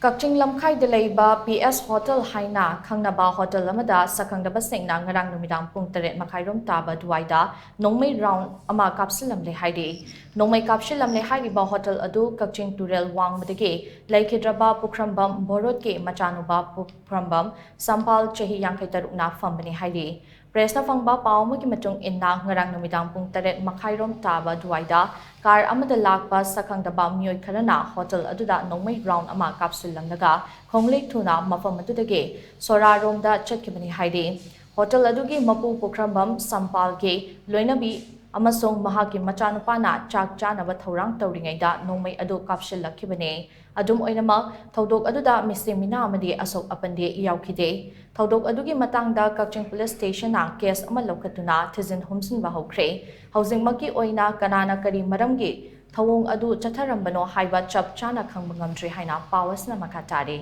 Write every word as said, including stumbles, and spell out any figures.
ꯀꯛꯆꯤꯡ ꯂꯝꯈꯥꯏꯗ ꯂꯩꯕ P S hotel ꯍꯥꯏꯅ ꯈꯪꯅꯕ ꯍꯣꯇꯦꯜ ꯑꯃꯗ ꯁꯛꯈꯪꯗꯕꯁꯤꯡꯅ ꯉꯔꯥꯡ ꯅꯨꯃꯤꯗꯥꯡ ꯄꯨꯡ ꯇꯔꯦꯠ ꯃꯈꯥꯏꯔꯣꯝ ꯇꯥꯕ ꯑꯗꯨꯋꯥꯏꯗ ꯅꯣꯡꯃꯩ ꯔꯥꯎꯟ ꯑꯃ ꯀꯥꯞꯁꯤꯜꯂꯝꯂꯦ ꯍꯥꯏꯔꯤ꯫ ꯅꯣꯡꯃꯩ ꯀꯥꯞꯁꯤꯜꯂꯝꯂꯦ ꯍꯥꯏꯔꯤꯕ ꯍꯣꯇꯦꯜ ꯑꯗꯨ ꯀꯛꯆꯤꯡ ꯇꯨꯔꯦꯜ ꯋꯥꯡꯃꯗꯒꯤ ꯂꯩꯈꯤꯗ꯭ꯔꯕ ꯄꯨꯈ꯭ꯔꯝꯕꯝ ꯚꯣꯔꯣꯠꯀꯤ ꯃꯆꯥꯅꯨꯄꯥ ꯄꯨꯈ꯭ꯔꯝꯕꯝ ꯁꯝꯄꯥꯜ, ꯆꯍꯤ ꯌꯥꯡꯈꯩ ꯇꯔꯨꯛꯅ ꯐꯝꯕꯅꯤ ꯍꯥꯏꯔꯤ꯫ ꯄ꯭ꯔꯦꯁꯅ ꯐꯪꯕ ꯄꯥꯎ ꯑꯃꯒꯤ ꯃꯇꯨꯡ ꯏꯟꯅ, ꯉꯔꯥꯡ ꯅꯨꯃꯤꯗꯥꯡ ꯄꯨꯡ ꯇꯔꯦꯠ ꯃꯈꯥꯏꯔꯣꯝ ꯇꯥꯕ ꯑꯗꯨꯋꯥꯏꯗ ꯀꯥꯔ ꯑꯃꯗ ꯂꯥꯛꯄ ꯁꯛꯈꯪꯗꯕ ꯃꯤꯑꯣꯏ ꯈꯔꯅ ꯍꯣꯇꯦꯜ ꯑꯗꯨꯗ ꯅꯣꯡꯃꯩ ꯔꯥꯎꯟ ꯑꯃ ꯀꯥꯞꯁꯤꯜꯂꯝꯂꯒ ꯈꯣꯡꯂꯦꯛ ꯊꯨꯅ ꯃꯐꯝ ꯑꯗꯨꯗꯒꯤ ꯁꯣꯔꯥꯔꯣꯝꯗ ꯆꯠꯈꯤꯕꯅꯤ ꯍꯥꯏꯔꯤ꯫ ꯍꯣꯇꯦꯜ ꯑꯗꯨꯒꯤ ꯃꯄꯨ ꯄꯨꯈ꯭ꯔꯝꯕꯝ ꯁꯝꯄꯥꯜꯒꯤ ꯂꯣꯏꯅꯕꯤ ꯑꯃꯁꯨꯡ ꯃꯍꯥꯛꯀꯤ ꯃꯆꯥꯅꯨꯄꯥꯅ ꯆꯥꯛ ꯆꯥꯅꯕ ꯊꯧꯔꯥꯡ ꯇꯧꯔꯤꯉꯩꯗ ꯅꯣꯡꯃꯩ ꯑꯗꯨ ꯀꯥꯞꯁꯤꯜꯂꯛꯈꯤꯕꯅꯤ꯫ ꯑꯗꯨꯝ ꯑꯣꯏꯅꯃꯛ, ꯊꯧꯗꯣꯛ ꯑꯗꯨꯗ ꯃꯤꯁꯤ ꯃꯤꯅꯥ ꯑꯃꯗꯤ ꯑꯁꯣꯛ ꯑꯄꯟꯗꯤ ꯌꯥꯎꯈꯤꯗꯦ꯫ ꯊꯧꯗꯣꯛ ꯑꯗꯨꯒꯤ ꯃꯇꯥꯡꯗ ꯀꯛꯆꯤꯡ ꯄꯨꯂꯤꯁ ꯁ꯭ꯇꯦꯁꯟꯅ ꯀꯦꯁ ꯑꯃ ꯂꯧꯈꯠꯇꯨꯅ ꯊꯤꯖꯤꯟ ꯍꯨꯝꯖꯤꯟꯕ ꯍꯧꯈ꯭ꯔꯦ꯫ ꯍꯧꯖꯤꯛꯃꯛꯀꯤ ꯑꯣꯏꯅ ꯀꯅꯥꯅ ꯀꯔꯤ ꯃꯔꯝꯒꯤ ꯊꯧꯑꯣꯡ ꯑꯗꯨ ꯆꯠꯊꯔꯝꯕꯅꯣ ꯍꯥꯏꯕ ꯆꯞ ꯆꯥꯅ ꯈꯪꯕ ꯉꯝꯗ꯭ꯔꯤ ꯍꯥꯏꯅ ꯄꯥꯎ ꯑꯁꯤꯅ ꯃꯈꯥ ꯇꯥꯔꯤ꯫